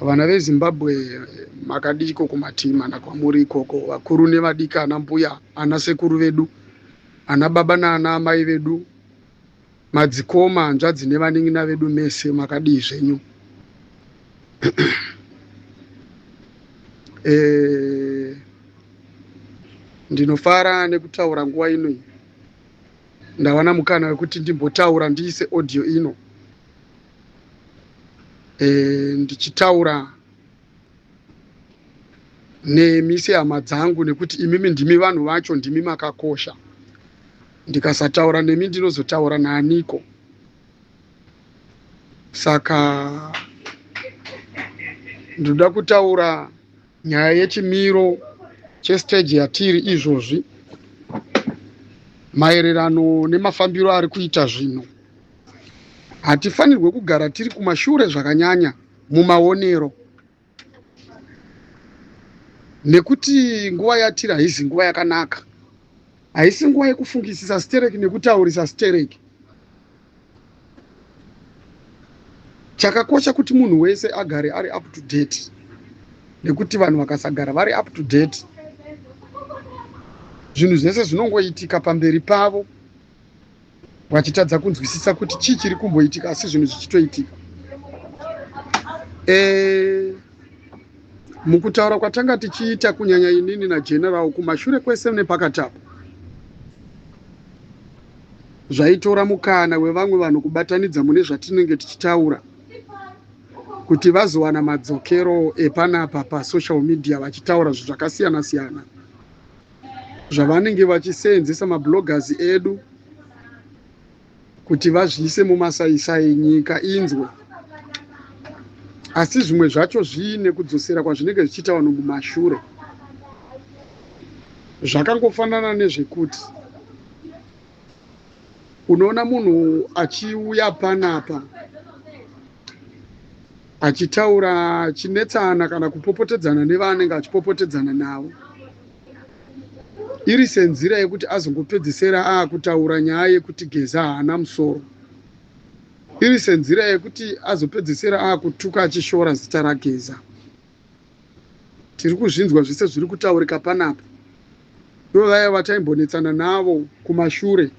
Vana veZimbabwe makadiiko kumativi mana kwamuri ikoko, vakuru nevadiki, ana mbuya, ana sekuru vedu, ana baba naana amai vedu, madzikoma, hanzvadzi nevanin'ina vedu mese makadii zvenyu? E, ndinofara nekutaura nguva ino iyi. Ndawana mukana wekuti ndimbotaura ndiise audio ino. E, ndichitaura nemi sehama dzangu nekuti imimi ndimi vanhu vacho, ndimi makakosha. Ndikasataura nemi ndinozotaura naaniko? Saka ndinoda kutaura nyaya yechimiro chestage yatiri izvozvi maererano nemafambiro ari kuita zvinhu. Hatifanirwe kugara tiri kumashure zvakanyanya mumaonero nekuti nguva yatiri haizi nguva yakanaka. Haisi nguva yekufungisisa stereki nekutaurisa stereki. Chakakosha kuti munhu wese agare ari up to date nekuti vanhu vakasagara vari up to date zvinhu zvese zvinongoitika pamberi pavo vachitadza kunzwisisa kuti chii chiri kumboitika asi zvinhu zvichitoitika. E, mukutaura kwatanga tichiita kunyanya inini nageneral kumashure kwese nepakati apo zvaitora mukana wevamwe vanhu kubatanidza mune zvatinenge tichitaura kuti vazowana madzokero epanapa pasocial media vachitaura zvinhu zvakasiyana siyana zvavanenge vachiseenzesa mabloggers edu kuti vazviise mumasaisai nyika inzwe asi zvimwe zvacho zviine kudzosera kwazvinenge zvichiita vanhu mumashure zvakangofanana nezvekuti unoona munhu achiuya panapa achitaura achinetsana kana kupopotedzana nevaanenge achipopotedzana navo iri senzira yekuti azongopedzesera aakutaura nyaya yekuti Geza haana musoro iri senzira yekuti azopedzesera aakutuka achishora zita raGeza. Tiri kuzvinzwa zvese zviri kutaurika panapa. Ivo vaya vataimbonetsana navo kumashure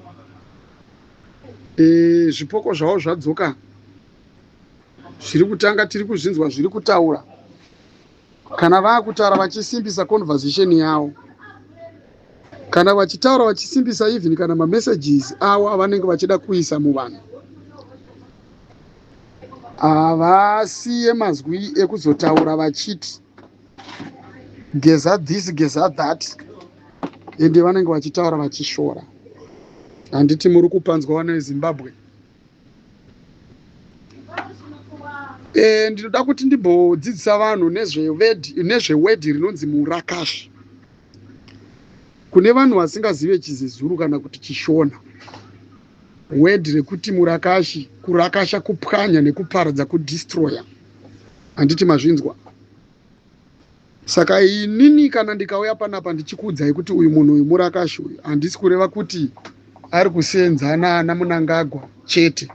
e, zvipoko zvavo zvadzoka zviri kutanga tiri kuzvinzwa zviri kutaura kana vaakutaura vachisimbisa conversation yavo kana vachitaura vachisimbisa even kana mamessages avo avanenge vachida kuisa muvanhu havasiye mazwi ekuzotaura vachiti Geza this Geza that ende vanenge vachitaura vachishora. Handiti muri kupanzwa vana veZimbabwe? E, ndinoda kuti ndimbodzidzisa vanhu nezvewedhi rinonzi murakashi. Kune vanhu vasingazive chiZezuru kana kuti chiShona, word rekuti murakashi kurakasha kupwanya nekuparadza kudestroyer. Handiti mazvinzwa? Saka inini kana ndikauya panapa ndichikuudzai kuti uyu munhu uyu murakashi uyu, handisi kureva kuti ari kuseenzana ana Munangagwa chete,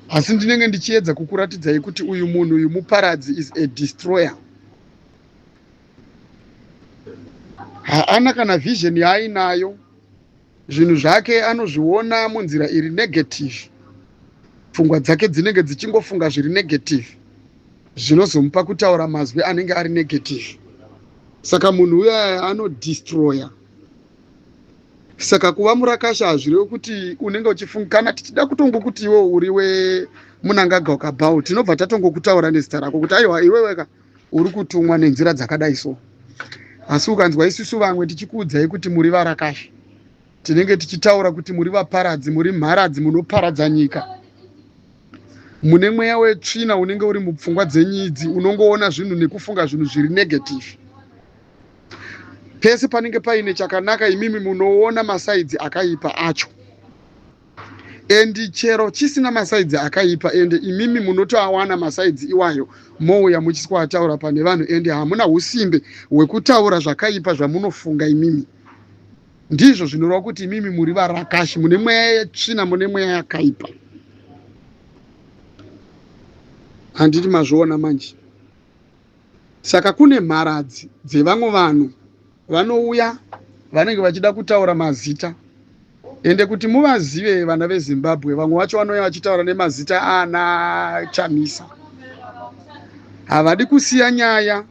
asi ndinenge ndichiedza kukuratidzai kuti uyu munhu uyu muparadzi, is a destroyer. Haana kana vision yaainayo. Zvinhu zvake anozviona munzira iri negative. Pfungwa dzake dzinenge dzichingofunga zviri negative zvinozomupa kutaura mazwi anenge ari negative. Saka munhu uya anodestroya. Saka kuva murakasha hazvirevi kuti unenge uchifunga. Kana tichida kutongokuti iwe uri weMunangagwa ukabhawo, tinobva tatongokutaura nezita rako kuti aiwa iweweka uri kutumwa nenzira dzakadai so. Asi ukanzwa isusu vamwe tichikuudzai kuti muri varakashi, tinenge tichitaura kuti muri vaparadzi, muri mharadzi, munoparadza nyika, mune mweya wetsvina unenge uri mupfungwa dzenyu idzi, unongoona zvinhu nekufunga zvinhu zviri negative. Pese panenge paine chakanaka imimi munoona masaidzi akaipa acho, and chero chisina masaidzi akaipa ende imimi munotoawana masaidzi iwayo mouya muchiswataura pane vanhu, ende hamuna usimbe hwekutaura zvakaipa zvamunofunga imimi. Ndizvo zvinoreva kuti imimi muri varakashi, mune mweya yetsvina, mune mweya yakaipa. Handiti mazviona manje? Saka kune mharadzi dzevamwe vanhu vanouya vanenge vachida kutaura mazita. Ende kuti muvazive vana veZimbabwe, vamwe vacho vanouya vachitaura nemazita ana Chamisa. Havadi kusiya nyaya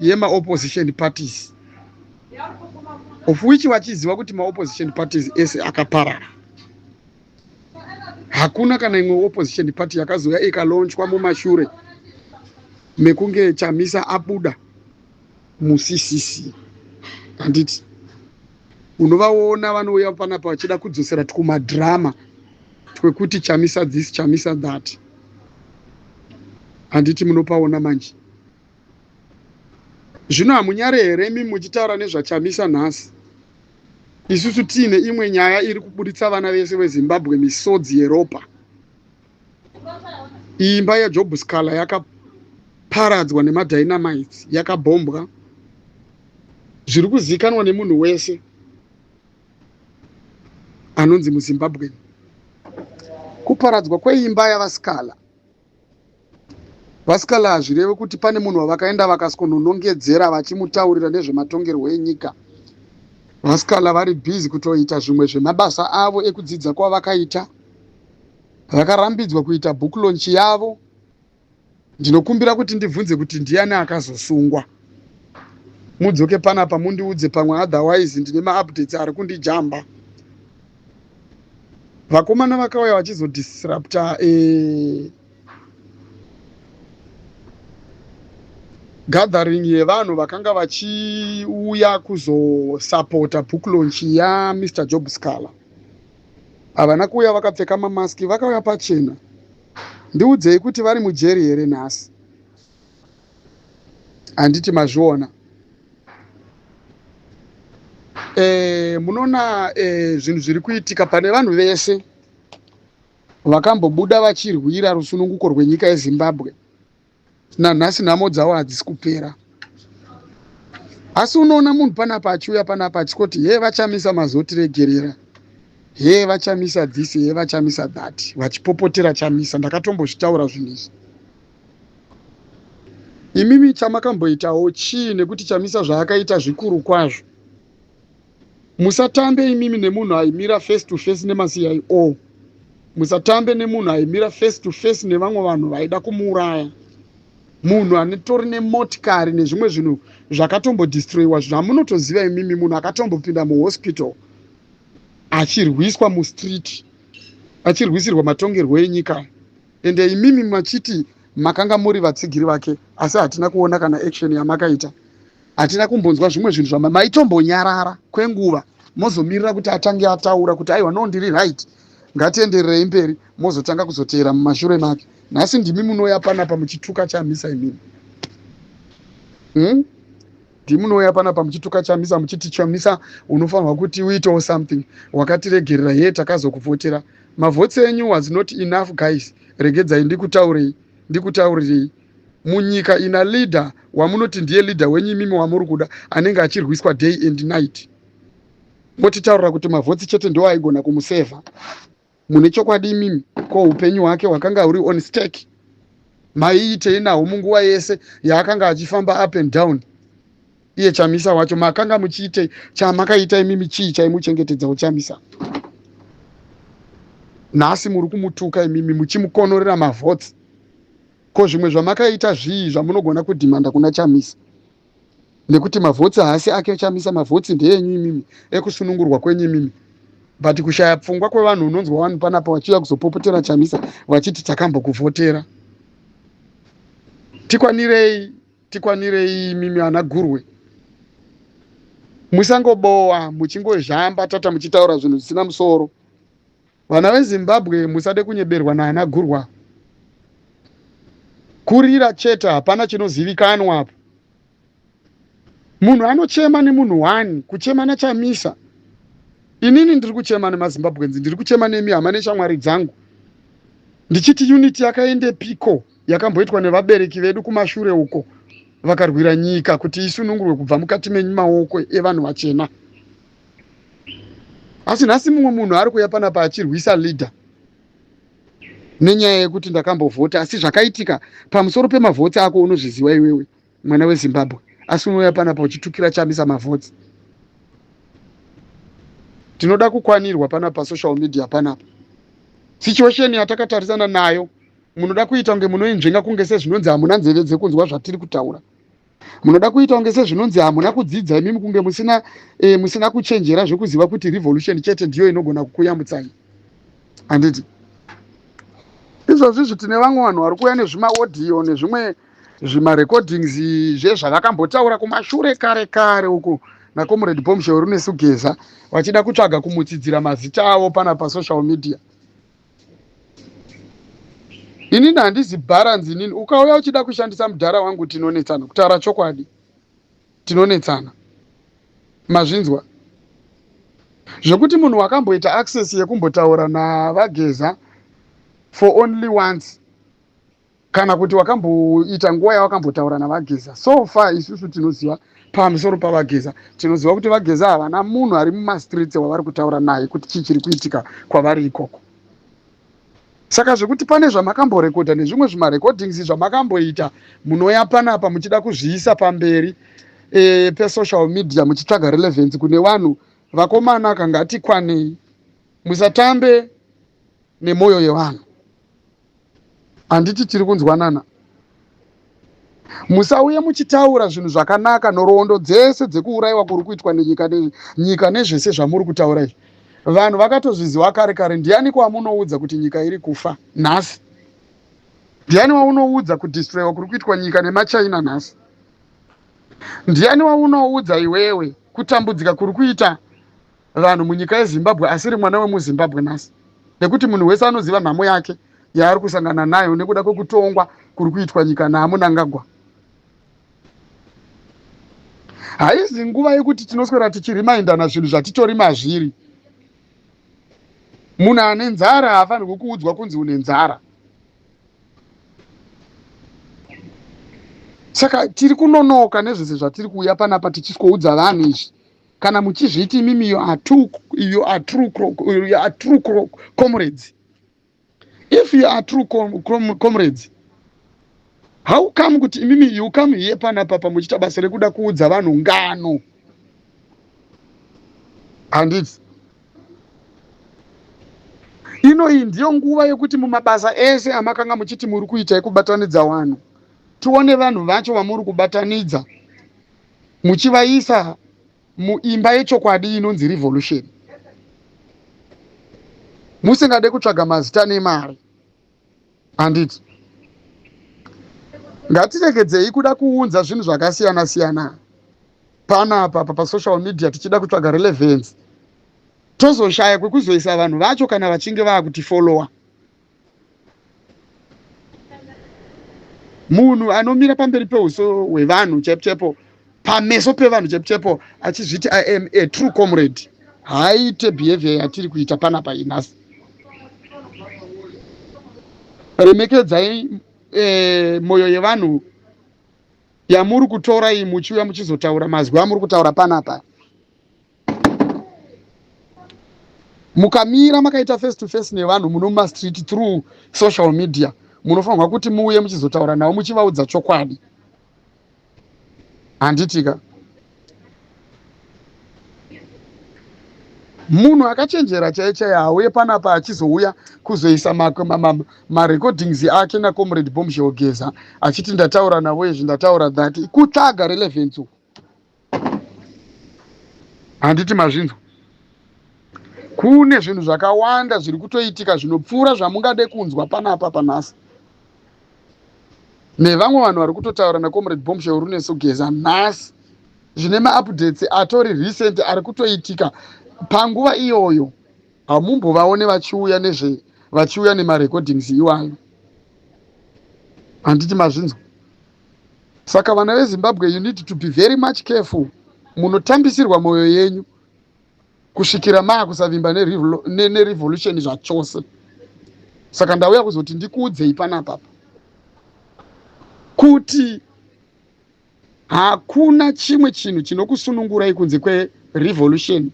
yemaopposition parties, of which vachiziva kuti maopposition parties ese akaparara. Hakuna kana imwe opposition party yakazouya ikalaunchwa mumashure mekunge Chamisa abuda muCCC. Handiti unovaona vanouya panapa vachida kudzosera twumadhirama twekuti Chamisa this, Chamisa that. Handiti munopaona manje? Zvino hamunyare here imi muchitaura nezvaChamisa nhasi, isusu tiine imwe nyaya iri kubuditsa vana vese veZimbabwe misodzi yeropa? Imba yaJob Sikhala yakaparadzwa nemadynamites, yakabhombwa, zviri kuzivikanwa nemunhu wese anonzi muZimbabwe. Kuparadzwa kweimba yavaSikhala, VaSikhala, hazvirevi kuti pane munhu wavakaenda vakasononongedzera vachimutaurira nezvematongerwo enyika. VaSikhala vari busy kutoita zvimwe zvemabasa avo ekudzidza kwavakaita. Vakarambidzwa kuita book launch yavo. Ndinokumbira kuti ndibvunze kuti ndiani akazosungwa. Mudzoke panapa mundiudze pamwe, otherwise ndine maupdates ari kundijamba. Vakomana vakauya vachizodisrupta gathering yevanhu vakanga vachiuya kuzosapota book launch yaMr Job Sikhala. Havana kuuya vakapfeka mamaski, vakauya pachena. Ndiudzei kuti vari mujeri here nhasi? Handiti mazviona? Munoona zvinhu zviri kuitika pane vanhu vese vakambobuda vachirwira rusununguko rwenyika yeZimbabwe. Nanhasi nhamo dzavo hadzisi kupera. Asi unoona munhu panapa achiuya panapa achikoti, "He, vaChamisa mazotiregerera, he, vaChamisa this, he, vaChamisa that," vachipopotera Chamisa. Ndakatombozvitaura zvinhu izvi. Imimi chamakamboitawo chii? Nekuti Chamisa zvaakaita zvikuru kwazvo. Musatambe imimi nemunhu aimira face to face nemaCIO. Musatambe nemunhu aimira face to face nevamwe vanhu vaida kumuuraya, munhu anetori nemotikari nezvimwe zvinhu zvakatombodestroyiwa zvamunotoziva imimi, munhu akatombopinda muhospital achirwiswa mustreet, achirwisirwa matongerwo enyika. Ende imimi machiti makanga muri vatsigiri vake, asi hatina kuona kana action yamakaita. Hatina kumbonzwa zvimwe zvinhu zvama maitombonyarara kwenguva, mozomirira kuti atange ataura kuti, "Aiwa, no, ndiri right, ngatiendererei mberi," mozotanga kuzoteera mumashure make. Nhasi ndimi munouya panapa muchituka Chamisa imimi, Ndimi munouya panapa muchituka Chamisa, muchiti, "Chamisa unofanirwa kuti uitewo something, wakatiregerera, ye takazokuvhotera." Mavhotsi enyu was not enough, guys. Regedzai ndikutaurei, ndikutaurirei. Munyika ina leader wamunoti ndiye leader wenyu imimi wamuri kuda, anenge achirwiswa day and night, motitaurira kuti mavhotsi chete ndo aigona kumusevha. Mune chokwadi imimi? Ko upenyu hwake hwakanga huri on stake, maiitei nahwo munguva yese yaakanga achifamba up and down iye Chamisa wacho? Makanga muchiitei? Chamakaita imimi chii chaimuchengetedzawo Chamisa? Nhasi muri kumutuka imimi muchimukonorera mavhotsi. Ko zvimwe zvamakaita zvii zvamunogona kudhimanda kuna Chamisa? Nekuti mavhotsi haasi ake Chamisa, mavhotsi ndeenyu imimi, ekusunungurwa kwenyu imimi. But kushaya pfungwa kwevanhu, unonzwa vanhu panapa vachiuya kuzopopotera Chamisa vachiti, "Takambokuvhotera." Tikwanirei, tikwanirei imimi ana Gurwe. Musangobowa muchingozhamba tata muchitaura zvinhu zvisina musoro. Vana veZimbabwe, musade kunyeberwa naana Gurwa. Kurira chete, hapana chinozivikanwa apo. Munhu anochema nemunhu one, kuchema naChamisa. Inini ndiri kuchema nemaZimbabweans, ndiri kuchema nemi hama neshamwari dzangu, ndichiti unity yakaendepiko yakamboitwa nevabereki vedu kumashure uko, vakarwira nyika kuti isunungurwe kubva mukati memaoko evanhu vachena? Asi nhasi mumwe munhu ari kuuya panapa achirwisa leader. Nenyaya yekuti ndakambovhota, asi zvakaitika pamusoro pemavhotsi ako unozviziva iwewe, mwana weZimbabwe, asi unouya panapa uchitukira Chamisa mavhotsi. Tinoda kukwanirwa panapa pasocial media panapa. Situation yatakatarisana nayo munoda kuita kunge munoinzvenga, kunge sezvinonzi hamuna nzeve dzekunzwa zvatiri kutaura. Munoda kuita kunge sezvinonzi hamuna kudzidza imimi, kunge musina kuchenjera zvekuziva kuti revolution chete ndiyo inogona kukuyambutsai, handiti? Izvozvi izvi tine vamwe vanhu vari kuuya nezvimaaudio nezvimwe zvimarecordings zvezvavakambotaura kumashure kare kare uku naComrade Bombshell Runesu Geza, vachida kutsvaga kumutsidzira mazita avo pana pasocial media. Inini handizi bharanzi inini. Ukauya uchida kushandisa mudhara wangu, tinonetsana. Kutaura chokwadi, tinonetsana. Mazvinzwa zvekuti munhu wakamboita access yekumbotaura naVaGeza for only once, kana kuti wakamboita nguva yawakambotaura naVaGeza. So far isusu tinoziva pamusoro paVaGeza, tinoziva kuti VaGeza havana munhu ari mumastreets wavari kutaura naye kuti chii chiri kuitika kwavari ikoko. Saka zvekuti pane zvamakamborekodha nezvimwe zvimarecordings zvamakamboita, munoya panapa muchida kuzviisa pamberi pesocial media muchitsvaga relevance kune vanhu. Vakomana, kangatikwanei, musatambe nemwoyo yevanhu, handiti? Tiri kunzwanana? Musauye muchitaura zvinhu zvakanaka, nhoroondo dzese dzekuurayiwa kuri kuitwa nenyika, nyika nezvese zvamuri kutaura izvi, vanhu vakatozviziva kare kare. Ndiani kwamunoudza kuti nyika iri kufa nhasi? Ndiani waunoudza kudestroyiwa kuri kuitwa nyika nemaChina nhasi? Ndiani waunoudza iwewe kutambudzika kuri kuita vanhu munyika yeZimbabwe asiri mwana wemuZimbabwe nhasi? Nekuti munhu wese anoziva nhamo yake yaari kusangana nayo nekuda kwekutongwa kuri kuitwa nyika naaMnangagwa. Haizi nguva yekuti tinoswera tichirimaindana zvinhu zvatitori mazviri. Munhu ane nzara haafanirwi kuudzwa kunzi une nzara. Saka tiri kunonoka nezvese zvatiri kuuya panapa tichiswoudza vanhu izvi. Kana muchizviti imimi you are true comrades, if you are true comrades, how come kuti imimi you come here panapa pamuchiita basa rekuda kuudza vanhu ngano, handiti? Ino iyi ndiyo nguva yekuti mumabasa ese amakanga muchiti muri kuita ekubatanidza vanhu, tione vanhu vacho vamuri kubatanidza muchivaisa muimba yechokwadi inonzi revolution, musingade kutsvaga mazita nemari, handiti? Ngatiregedzei kuda kuunza zvinhu zvakasiyana siyana panapa pasocial media tichida kutsvaga relevance, tozoshaya kwekuzoisa vanhu vacho kana vachinge vaakutifollowa. Munhu anomira pamberi peuso hwevanhu chaipo chaipo, pameso pevanhu chaipo chaipo, achizviti "I am a true comrade", haaite behavior yatiri kuita panapa inhasi. Remekedzai mwoyo yevanhu yamuri kutora iyi muchiuya muchizotaura mazwi amuri kutaura panapa. Mukamira makaita face to face nevanhu muno mumastreet through social media, munofanirwa kuti muuye muchizotaura navo muchivaudza chokwadi, handitika? Munhu akachenjera chaiye chaiye hauye panapa achizouya kuzoisa marecordings ake naComrade Bombshell Geza achiti ndataura navo izvi, ndataura that. Kutsvaga relevance uku, handiti? Mazvinzwa? Kune zvinhu zvakawanda zviri kutoitika zvinopfuura zvamungade kunzwa panapa panhasi, nevamwe vanhu vari kutotaura naComrade Bombshell Runesu Geza nhasi, zvine maupdates atori recent ari kutoitika panguva iyoyo. Hamumbovaone vachiuya nezve, vachiuya nemarecordings iwayo, handiti? Mazvinzwa? Saka vana veZimbabwe, you need to be very much careful. Munotambisirwa mwoyo yenyu kusvikira maakusavimba nerevolution zvachose. Saka ndauya kuzoti ndikuudzei panapapa kuti hakuna chimwe chinhu chinokusunungurai kunze kwerevolution.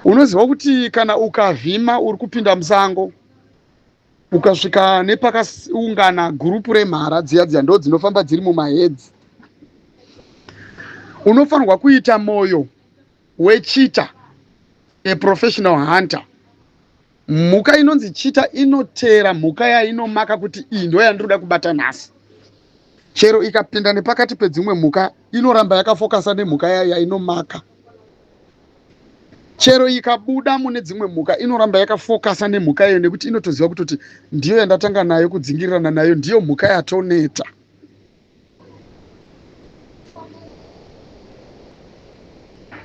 Unoziva kuti kana ukavhima uri kupinda musango, ukasvika nepakaungana gurupu remhara dziya dziya ndo dzinofamba dziri mumahedzi, unofanirwa kuita moyo wechita, a professional hunter. Mhuka inonzi chita inoteera mhuka yainomaka kuti iyi ndo yandinoda kubata nhasi. Chero ikapinda nepakati pedzimwe mhuka, inoramba yakafokasa nemhuka yayo yainomaka. Chero ikabuda mune dzimwe mhuka, inoramba yakafokasa nemhuka iyoyo, nekuti inotoziva kutoti ndiyo yandatanga nayo kudzingirirana nayo, ndiyo mhuka yatoneta.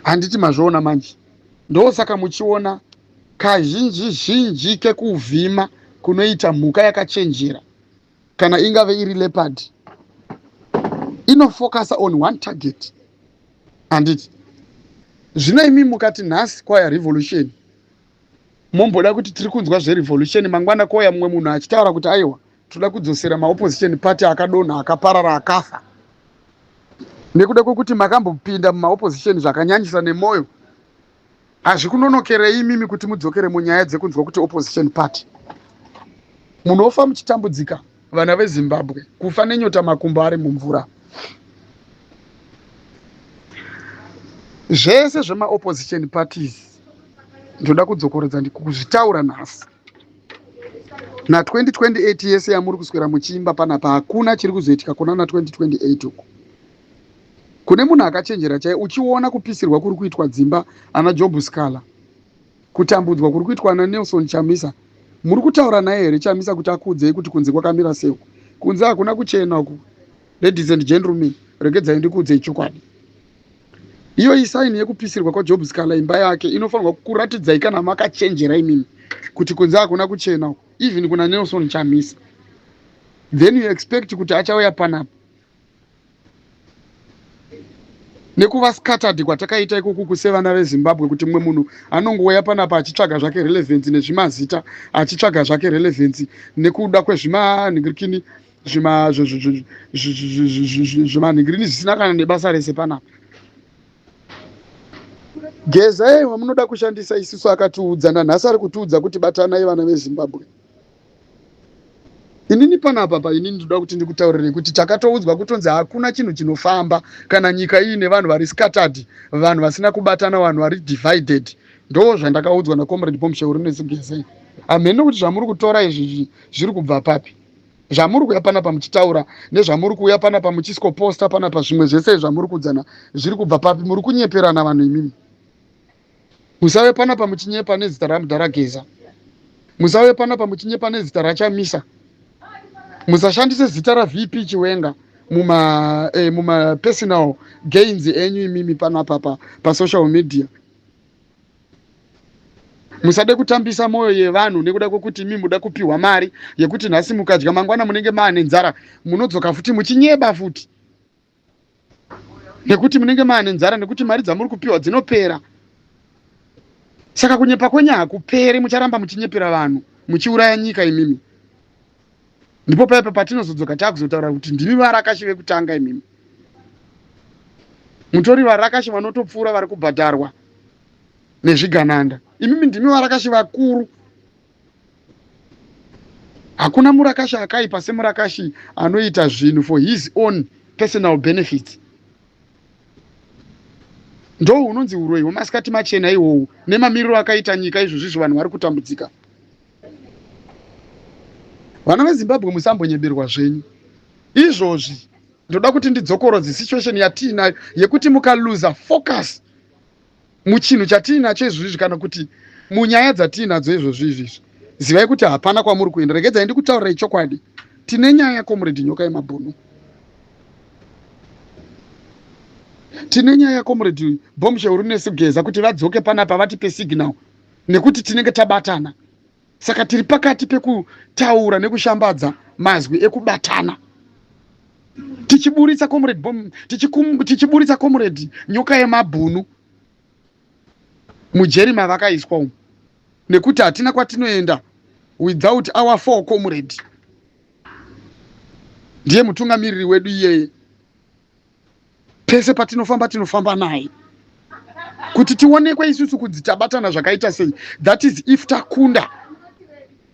Handiti mazviona manje? Ndosaka muchiona kazhinji zhinji kekuvhima kunoita mhuka yakachenjera, kana ingave iri leopard, inofokasa on one target. Handiti zvino imi mukati nhasi kwaya revolution, momboda kuti tiri kunzwa zverevolution, mangwana kouya mumwe munhu achitaura kuti aiwa, toda kudzosera maopposition party akadonha, akaparara, akafa, nekuda kwekuti makambopinda mumaopposition zvakanyanyisa nemwoyo. Hazvikunonokerei imimi kuti mudzokere munyaya dzekunzwa kuti opposition party. Munofa muchitambudzika, vana veZimbabwe, kufa nenyota, makumbo ari mumvura. Zvese zvemaopposition parties, ndoda kudzokorodza kuzvitaura nhasi na2028, yese yamuri kuswera muchiimba panapa, hakuna chiri kuzoitika kuna na2028 uku. Kune munhu akachenjera chai, uchiona kupisirwa kuri kuitwa dzimba ana Job Sikhala, kutambudzwa kuri kuitwa ana Nelson Chamisa, muri kutaura naye here Chamisa kuti akuudzei kuti kunze kwakamira sei uku? Kunze hakuna kuchena uku, ladies and gentlemen. Regedzai ndikuudzei chokwadi. Iyo isign yekupisirwa kwaJob Sikhala imba yake inofanirwa kuratidzai, kana makachenjera imimi, kuti kunze hakuna kuchena uku, even kuna Nelson Chamisa. Then you expect kuti achauya panapa nekuva scattered kwatakaita ikokuku sevana veZimbabwe, kuti mumwe munhu anongouya panapa achitsvaga zvake relevance nezvimazita, achitsvaga zvake relevance nekuda kwezvimanhingirikini, zvimanhingirini zvisina kana nebasa rese panapa. Geza wamunoda kushandisa isusu akatiudza, nanhasi ari kutiudza kuti batanai, vana veZimbabwe. Inini panapa pa inini ndoda kuti ndikutaurirei kuti takatoudzwa kutonzi hakuna chinhu chinofamba kana nyika iyi nevanhu vari scattered, vanhu vasina kubatana, vanhu vari divided. Ndo zvandakaudzwa nacomrade Bombshell Runesu Geza. Hamene kuti zvamuri kutora izvi zviri kubva papi, zvamuri kuuya panapa muchitaura, nezvamuri kuuya panapa muchisikoposta panapa, zvimwe zvese zvamuri kuudzana zviri kubva papi? Muri kunyeperana vanhu imimi. Musave panapa muchinyepa nezita ramudhara Geza. Musave panapa muchinyepa nezita raChamisa. Musashandise zita raVP Chiwenga muma personal gains enyu imimi panapa pasocial media. Musade kutambisa mwoyo yevanhu nekuda kwekuti imi muda kupiwa mari yekuti nhasi mukadya, mangwana munenge maane nzara, munodzoka futi muchinyeba futi nekuti munenge maane nzara, nekuti mari dzamuri kupiwa dzinopera. Saka kunyepa kwenyu hakuperi, mucharamba muchinyepera vanhu, muchiuraya nyika imimi. Ndipo paipa patinozodzoka taakuzotaura kuti ndimi varakashi vekutanga imimi. Mutori varakashi vanotopfuura vari kubhadharwa nezvigananda. Imimi ndimi varakashi vakuru. Hakuna murakashi akaipa semurakashi anoita zvinhu for his own personal benefits. Ndo unonzi uroyi hwemasikati machena ihwohwu. Nemamiriro akaita nyika izvozvizvo, vanhu vari kutambudzika. Vana veZimbabwe, musambonyeberwa zvenyu. Izvozvi ndoda kuti ndidzokorodze situation yatiinayo yekuti mukaluza focus muchinhu chatiinacho izvozvizvi, kana kuti munyaya dzatiinadzo izvozvi izvizvi, zivai kuti hapana kwamuri kuenda. Regedzai ndikutaurirai chokwadi. Tine nyaya, Comrade Nyoka Yemabhunu. Tine nyaya, Comrade Bombshell Runesu Geza, kuti vadzoke panapa vatipe signal, nekuti tinenge tabatana. Saka tiri pakati pekutaura nekushambadza mazwi ekubatana, tichiburitsa comrade bom tichiburitsa Comrade Nyoka Yemabhunu mujeri mavakaiswa umu, nekuti hatina kwatinoenda without our four comrade. Ndiye mutungamiriri wedu iyeye. Pese patinofamba, tinofamba naye. Kuti tionekwe isusu kunzi tabatana zvakaita sei? That is if takunda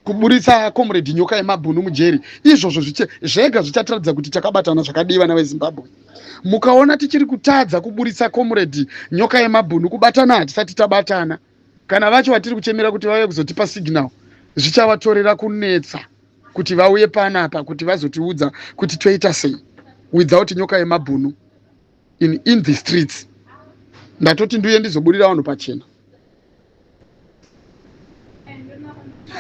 kuburitsa Comrade Nyoka Yemabhunu mujeri. Izvozvo zvega zvichatiratidza kuti takabatana zvakadii, vana veZimbabwe. Mukaona tichiri kutadza kuburitsa Comrade Nyoka Yemabhunu, kubatana hatisati tabatana. Kana vacho vatiri kuchemera kuti vauye kuzotipa signal, zvichavatorera kunetsa kuti vauye panapa kuti vazotiudza kuti toita sei without Nyoka Yemabhunu in the streets. Ndatoti ndiuye ndizoburira vanhu pachena.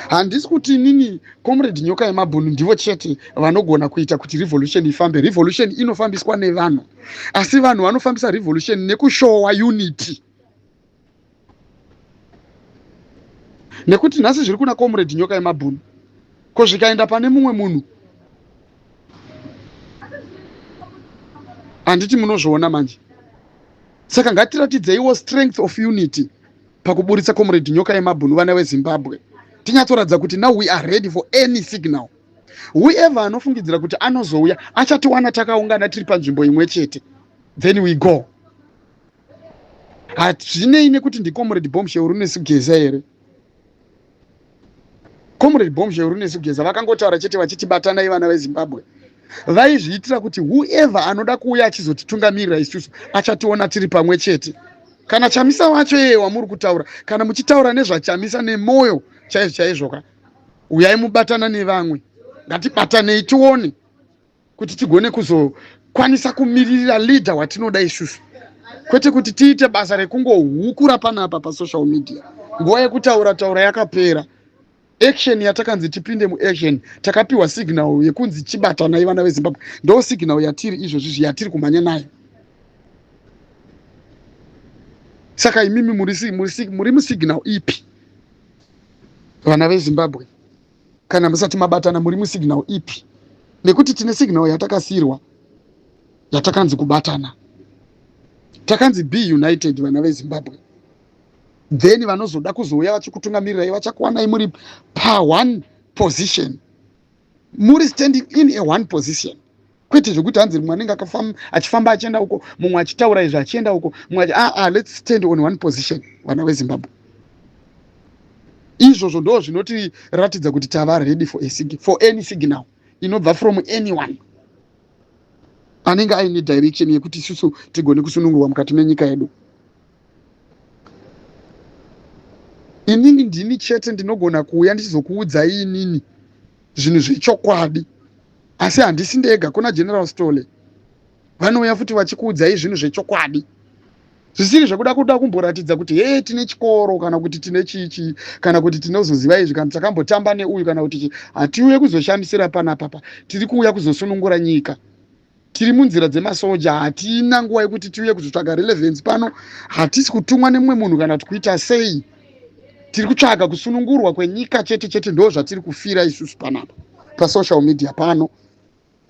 Handisi kuti inini Comrade Nyoka Yemabhunu ndivo chete vanogona kuita kuti revolution ifambe. Revolution inofambiswa nevanhu, asi vanhu vanofambisa revolution nekushowa unity, nekuti nhasi zviri kuna Comrade Nyoka Yemabhunu, ko zvikaenda pane mumwe munhu? Handiti munozviona manje? Saka ngatiratidzeiwo strength of unity pakuburitsa Comrade Nyoka Yemabhunu, vana veZimbabwe. Tinyatsoratidza kuti now we are ready for any signal. Whoever anofungidzira kuti anozouya, achatiwana takaungana tiri panzvimbo imwe chete, then we go. Hazvinei nekuti ndiComrade Bombshell Runesu Geza here. Comrade Bombshell Runesu Geza vakangotaura chete vachiti batanai, vana veZimbabwe, vaizviitira kuti whoever anoda kuuya achizotitungamirira isusu achationa tiri pamwe chete. Kana Chamisa wacho iyeye wamuri kutaura, kana muchitaura nezvaChamisa nemwoyo chaizvo chaizvo ka, uyai mubatana nevamwe. Ngatibatanei tione kuti tigone kuzokwanisa kumiririra leader watinoda isusu, kwete kuti tiite basa rekungohukura panapa pasocial media. Nguva yekutaura taura yakapera. Action yatakanzi tipinde muaction, takapiwa signal yekunzi chibatanai, vana veZimbabwe. Ndo signal yatiri izvozvizvi, yatiri kumhanya nayo. Saka imimi muri musignal ipi, vana veZimbabwe? Kana musati mabatana, muri musignal ipi? Nekuti tine signal yatakasiyirwa, yatakanzi kubatana, takanzi be united, vana veZimbabwe. Then vanozoda kuzouya vachikutungamirirai vachakuwanai muri paone position, muri standing in a one position, kwete zvekuti hanzi mumwe anenge achifamba achienda uko, mumwe achitaura izvi achienda uko, mumwe. Aa, ah, let's stand on one position, vana veZimbabwe. Izvozvo ndo zvinotiratidza kuti tava ready for any signal inobva from anyone anenge aine direction yekuti isusu tigone kusunungurwa mukati menyika yedu. Inini ndini chete ndinogona kuuya ndichizokuudzai inini zvinhu zvechokwadi, asi handisi ndega. Kuna General Stole vanouya futi vachikuudzai zvinhu zvechokwadi, zvisiri zvekuda kuda kumboratidza kuti he, tine chikoro, kana kuti tine chichi, kana kuti tinozoziva izvi, kana takambotamba neuyu, kana kuti chi. Hatiuye kuzoshamisira panapapa. Tiri kuuya kuzosunungura nyika. Tiri munzira dzemasoja. Hatina nguva yekuti tiuye kuzotsvaga relevance pano. Hatisi kutumwa nemumwe munhu kana kuti kuita sei. Tiri kutsvaga kusunungurwa kwenyika chete chete. Ndo zvatiri kufira isusu panapa pasocial media pano.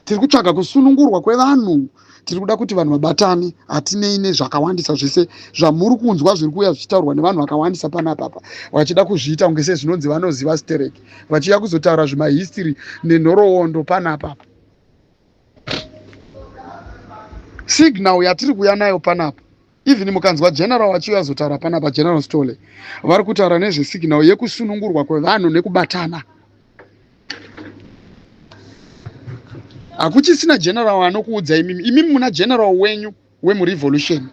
Tiri kutsvaga kusunungurwa kwevanhu. Tiri kuda kuti vanhu vabatane. Hatinei nezvakawandisa zvese zvamuri kunzwa zviri kuuya zvichitaurwa nevanhu vakawandisa panapapa, vachida kuzviita kunge sezvinonzi vanoziva stereki, vachiuya kuzotaura zvimahistory nenhoroondo panapapa. Signal yatiri kuuya nayo panapa, even mukanzwa general vachiuya kuzotaura panapa, General Stole vari kutaura nezvesignal yekusunungurwa kwevanhu nekubatana. Hakuchisina general anokuudza imimi. Imimi muna general wenyu wemurevolution.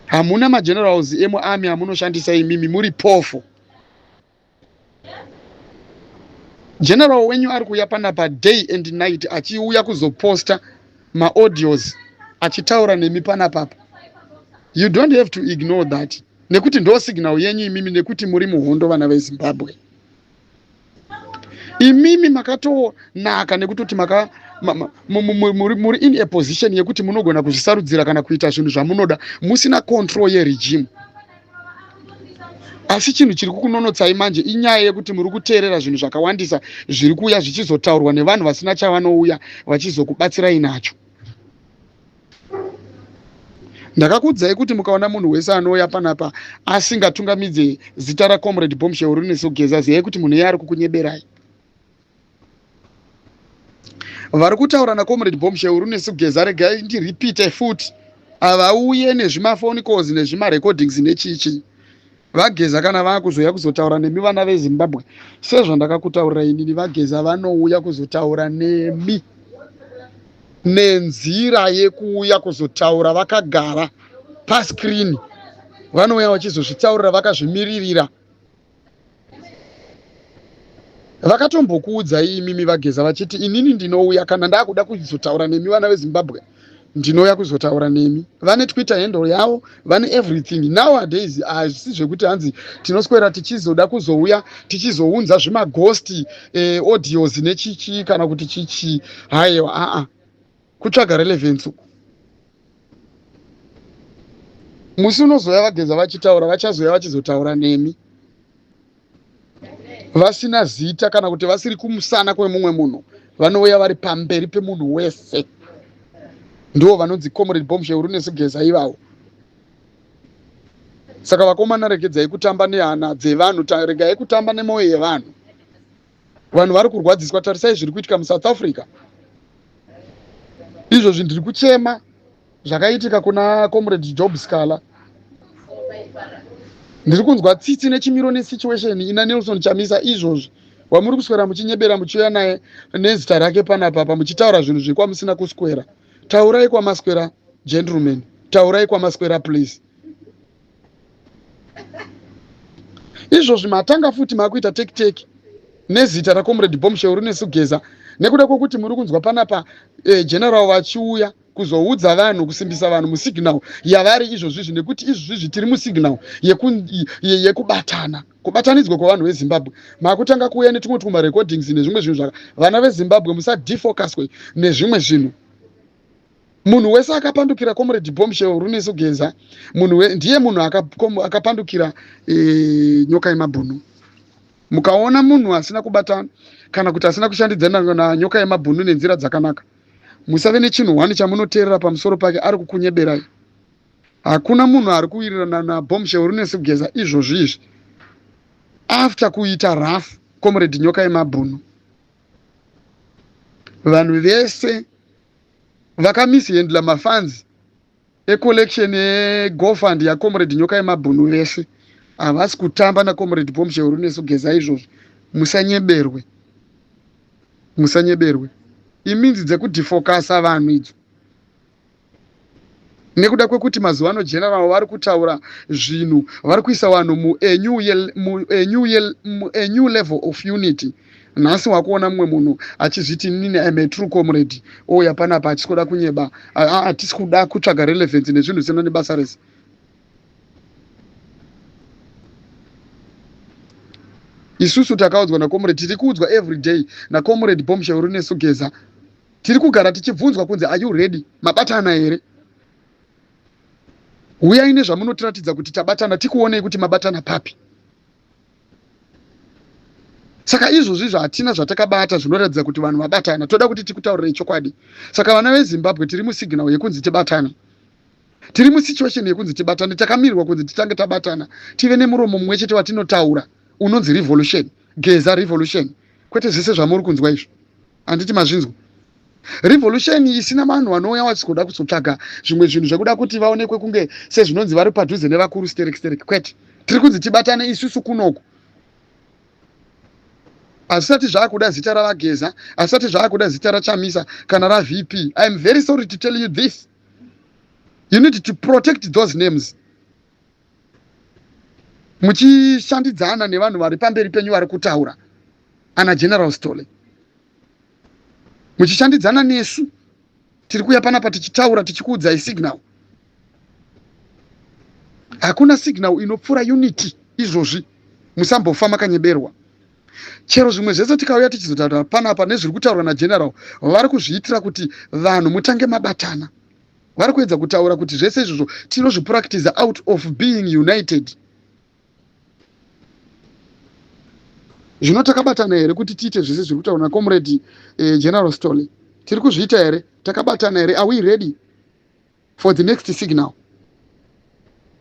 Hamuna magenerals emuarmy amunoshandisa imimi. Muri pofo. General wenyu ari kuuya panapa day and night, achiuya kuzoposta maaudios achitaura nemi panapapa. You don't have to ignore that, nekuti ndo signal yenyu imimi, nekuti muri muhondo, vana veZimbabwe. Imimi makatonaka nekutoti maka muri in a position yekuti munogona kuzvisarudzira kana kuita zvinhu zvamunoda musina control yeregime. Asi chinhu chiri kukunonotsai manje inyaya yekuti muri kuteerera zvinhu zvakawandisa zviri kuuya zvichizotaurwa nevanhu vasina chavanouya vachizokubatsirai nacho. Ndakakuudzai kuti mukaona munhu wese anouya panapa asingatungamidze zita raComrade Bombshell Runesu Geza, ziyai kuti munhu iye ari kukunyeberai. Vari kutaura naComrade Bombshell Runesu Geza, regai ndiripite futi. Havauye nezvimafoni calls nezvimarecordings nechichi. VaGeza kana vaakuzouya kuzotaura nemi vana veZimbabwe, sezvandakakutaurirai inini, VaGeza vanouya kuzotaura nemi nenzira yekuuya kuzotaura vakagara pascreen. Vanouya vachizozvitaurira vakazvimiririra. Vakatombokuudzai imimi VaGeza vachiti inini ndinouya kana ndakuda kuzotaura nemi vana veZimbabwe, ndinouya kuzotaura nemi. Vane Twitter handle yavo, vane everything. Nowadays hazvisi zvekuti hanzi tinoswera tichizoda kuzouya tichizounza zvimaghost audios nechichi kana kuti chichi. Haiwa, aa, kutsvaga relevance uku. Musi unozoya VaGeza vachitaura, vachazoya vachizotaura nemi vasina zita kana kuti vasiri kumusana kwemumwe munhu. Vanouya vari pamberi pemunhu wese. Ndo vanonzi Comrade Bombshell Runesu Geza ivavo. Saka vakomana, regedzai kutamba nehana dzevanhu, regai kutamba nemwoyo yevanhu. Vanhu vari kurwadziswa. Tarisai zviri kuitika muSouth Africa izvozvi. Ndiri kuchema zvakaitika kuna Comrade Job Sikhala. Ndiri kunzwa tsitsi nechimiro nesituation ina Nelson Chamisa izvozvi, wamuri kuswera muchinyebera muchiuya naye nezita rake panapapa, muchitaura zvinhu zvekwamusina kuswera. Taurai kwamaswera, gentleman, taurai kwamaswera, please. Izvozvi matanga futi makuita teki teki nezita raComrade Bombshell Runesu Geza, nekuda kwokuti muri kunzwa panapa general vachiuya kuzoudza vanhu, kusimbisa vanhu musignal yavari izvozvizvi, nekuti izvozvizvi tiri musignal yekubatana, kubatanidzwa kwevanhu veZimbabwe. Makutanga kuuya netumwe twumarecordings nezvimwe zvinhu zvaka. Vana veZimbabwe, musadefocuswe nezvimwe zvinhu. Munhu wese akapandukira Comrade Bombshell Runesu Geza, munhu ndiye munhu akapandukira Nyoka Yemabhunu. Mukaona munhu asina kubatana kana kuti asina kushandidzana naNyoka Yemabhunu nenzira dzakanaka, musave nechinhu hwani chamunoteerera pamusoro pake. Ari kukunyeberai. Hakuna munhu ari kuwirirana naBombshell Runesu Geza izvozvi izvi after kuita rough Comrade Nyoka Yemabhunu. Vanhu vese vakamishandla mafunds ecollection yeGoFund yaComrade Nyoka Yemabhunu, vese havasi kutamba naComrade Bombshell Runesu Geza izvozvi. Musanyeberwe, musanyeberwe. Iminzi dzekudefocasa vanhu idzo, nekuda kwekuti mazuva ano general vari kutaura zvinhu, vari kuisa vanhu mu a new level of unity. Nhasi wakuona mumwe munhu achizviti, "Nini am a true comrade," ouya panapa achisi kuda kunyeba. Hatisi kuda kutsvaga relevance nezvinhu zvisina nebasa rese. Isusu takaudzwa nacomrade, tiri kuudzwa every day naComrade Bombshell Runesu Geza. Tiri kugara tichibvunzwa kunzi, "Are you ready? Mabatana here? Uyai nezvamunotiratidza kuti tabatana, tikuonei kuti mabatana papi." Saka izvozvizvo hatina zvatakabata zvinoratidza kuti vanhu vabatana. Toda kuti tikutaurirei chokwadi. Saka vana veZimbabwe, tiri musignal yekunzi tibatane, tiri musituation yekunzi tibatane. Takamirirwa kunzi titange tabatana, tive nemuromo mumwe chete watinotaura unonzi revolution, Geza revolution, kwete zvese zvamuri kunzwa izvo. Handiti mazvinzwa? Revolution isina vanhu vanouya vachikuda kuzotsvaga zvimwe zvinhu zvekuda kuti vaonekwe kunge sezvinonzi vari padhuze nevakuru sterek sterek. Kwete, tiri kunzi tibatane isusu kunoku. Hazvisati zvaakuda zita raVaGeza, hazvisati zvaakuda zita raChamisa kana raVP. I am very sorry to tell you this, you need to protect those names muchishandidzana nevanhu vari pamberi penyu vari kutaura, ana General Stole, muchishandidzana nesu tiri kuuya panapa tichitaura, tichikuudzai signal. Hakuna signal inopfuura unity izvozvi. Musambofa makanyeberwa. Chero zvimwe zvese tikauya tichizotaura panapa nezviri kutaurwa nageneral, vari kuzviitira kuti vanhu mutange mabatana. Vari kuedza kutaura kuti zvese izvozvo tinozvipractiza out of being united. Zvino takabatana here kuti tiite zvese zviri kutaurwa nacomrade General Stole? Tiri kuzviita here? Takabatana here? Are we ready for the next signal?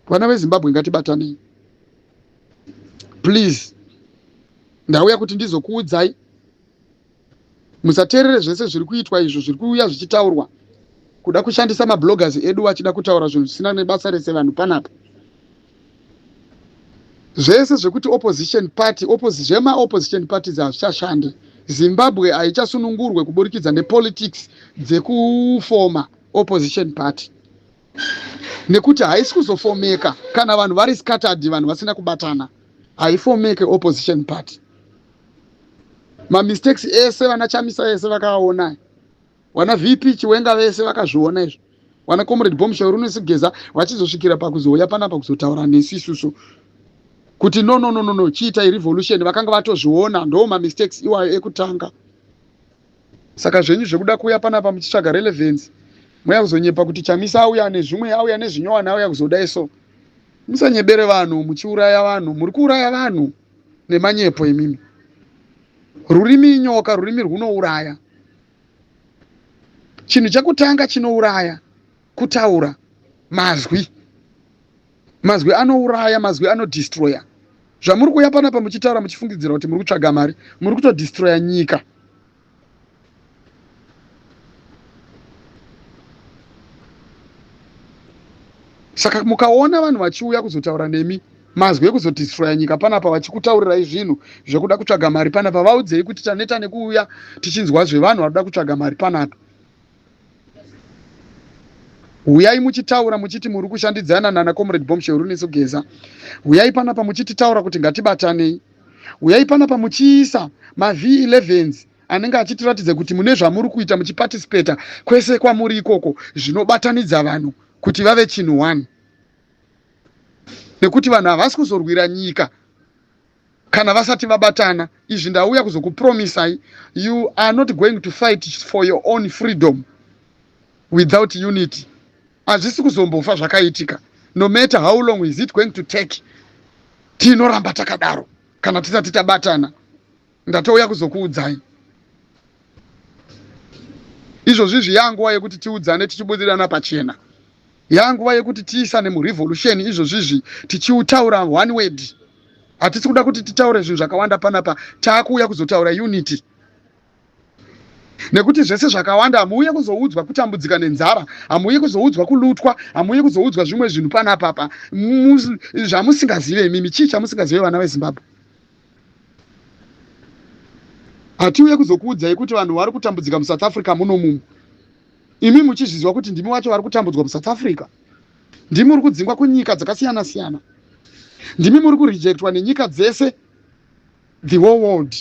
Vana veZimbabwe, ngatibatanei, please. Ndauya kuti ndizokuudzai, musateerere zvese zviri kuitwa izvo, zviri kuuya zvichitaurwa. Kuda kushandisa mabloggers edu vachida kutaura zvinhu zvisina nebasa rese vanhu panapa. Zvese zvekuti opposition party, zvemaopposition parties hazvichashande. Zimbabwe haichasunungurwe kuburikidza nepolitics dzekufoma opposition party. Nekuti haisi kuzofomeka kana vanhu vari scattered, vanhu vasina kubatana. Haifomeke opposition party. Mamistakes ese vana Chamisa ese vakaona. Vana VP Chiwenga vese vakazviona izvo. Vana Comrade Bombshell Runesi Geza vachizosvikira pakuzouya panapa kuzotaura nesu isusu kuti no no no no no chiitai revolution, vakanga vatozviona. Ndo mamistakes iwayo ekutanga. Saka zvenyu zvekuda kuuya panapa muchitsvaga relevance, mouya kuzonyepa kuti Chamisa auya nezvimwe, auya nezvinyowani, auya kuzodai so. Musanyebere vanhu muchiuraya vanhu, muri kuuraya vanhu nemanyepo imimi. Rurimi inyoka, rurimi rwunouraya. Chinhu chekutanga chinouraya kutaura mazwi. Mazwi anouraya, mazwi anodestroya. Zvamuri kuuya panapa muchitaura muchifungidzira kuti muri kutsvaga mari, muri kutodestroya nyika. Saka mukaona vanhu vachiuya kuzotaura nemi mazwi ekuzodestroya nyika panapa, vachikutaurirai zvinhu zvekuda kutsvaga mari panapa, vaudzei kuti taneta nekuuya tichinzwa zvevanhu varikuda kutsvaga mari panapa. Huyai muchitaura muchiti muri kushandidzana nana Comrade Bombshell Runesu Geza. Huyai panapa muchititaura kuti ngatibatanei. Huyai panapa muchiisa ma V11s anenge achitiratidza kuti mune zvamuri kuita muchiparticipata kwese kwamuri ikoko zvinobatanidza vanhu kuti vave chinhu one. Nekuti vanhu havasi kuzorwira nyika kana vasati vabatana. Izvi ndauya kuzokupromisai, you are not going to fight for your own freedom without unity. Hazvisi kuzombofa zvakaitika. No matter how long is it going to take, tinoramba takadaro kana tisati tabatana. Ndatouya kuzokuudzai izvozvi. Izvi yanguva yekuti tiudzane tichibudirana pachena, yanguva yekuti tiisane murevolution. Izvozvizvi tichiutaura one word, hatisi kuda kuti titaure zvinhu zvakawanda panapa. Taakuuya kuzotaura unity, nekuti zvese zvakawanda hamuuye kuzoudzwa kutambudzika nenzara, hamuuye kuzoudzwa kulutwa, hamuuye kuzoudzwa zvimwe zvinhu panapapa zvamusingazive imimi. Chii chamusingazive, vana veZimbabwe? Hatiuye kuzokuudzai kuti vanhu vari kutambudzika muSouth Africa munomumu, imi muchizviziva kuti ndimi wacho vari kutambudzwa muSouth Africa, ndimi muri kudzingwa kunyika dzakasiyana siyana, ndimi muri kurejectwa nenyika dzese, the whole world.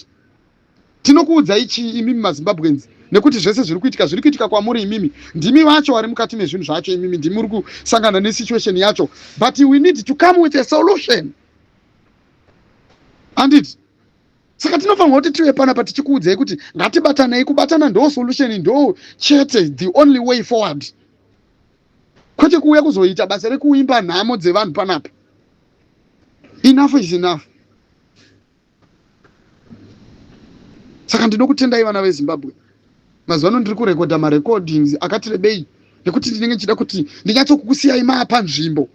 Tinokuudzai chii imimi maZimbabweans? Nekuti zvese zviri kuitika zviri kuitika kwamuri imimi, ndimi vacho vari mukati mezvinhu zvacho, imimi ndimi muri kusangana nesituation yacho. But we need to come with a solution, handiti? Saka tinofanirwa kuti tive panapa tichikuudzai kuti ngatibatanei. Kubatana ndo solution, ndo chete the only way forward, kwete kuuya kuzoita basa rekuimba nhamo dzevanhu panapa. Enough is enough. Saka ndinokutendai vana veZimbabwe. Mazuva ano ndiri kurekodha marecordings akati rebei nekuti ndinenge ndichida kuti ndinyatsokukusiyai maapa nzvimbo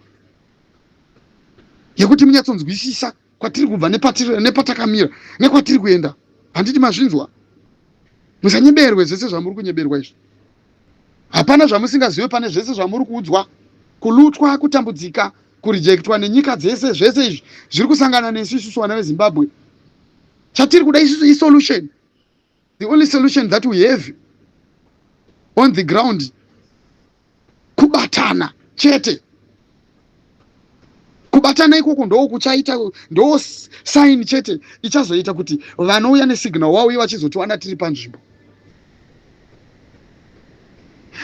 yekuti munyatsonzwisisa kwatiri kubva nepatakamira nekwatiri kuenda. Handiti mazvinzwa? Musanyeberwe zvese zvamuri kunyeberwa izvi. Hapana zvamusingazive pane zvese zvamuri kuudzwa. Kulutwa, kutambudzika, kurejectwa nenyika dzese, zvese izvi zviri kusangana nesu isusu vana veZimbabwe. Chatiri kuda isusu isolution. The only solution that we have on the ground kubatana chete. Kubatana ikoko ndo kuchaita, ndo sign chete ichazoita kuti vanouya nesignal wauye vachizotiwana tiri panzvimbo.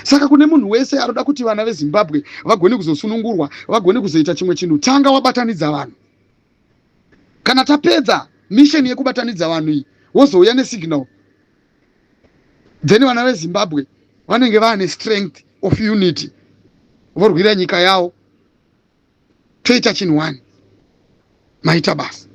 Saka kune munhu wese anoda kuti vana veZimbabwe vagone kuzosunungurwa, vagone kuzoita chimwe chinhu, tanga wabatanidza vanhu. Kana tapedza mission yekubatanidza vanhu iyi, wozouya nesignal, then vana veZimbabwe vanenge vaane strength of unity, vorwira nyika yavo, toita chinhu one. Maita basa.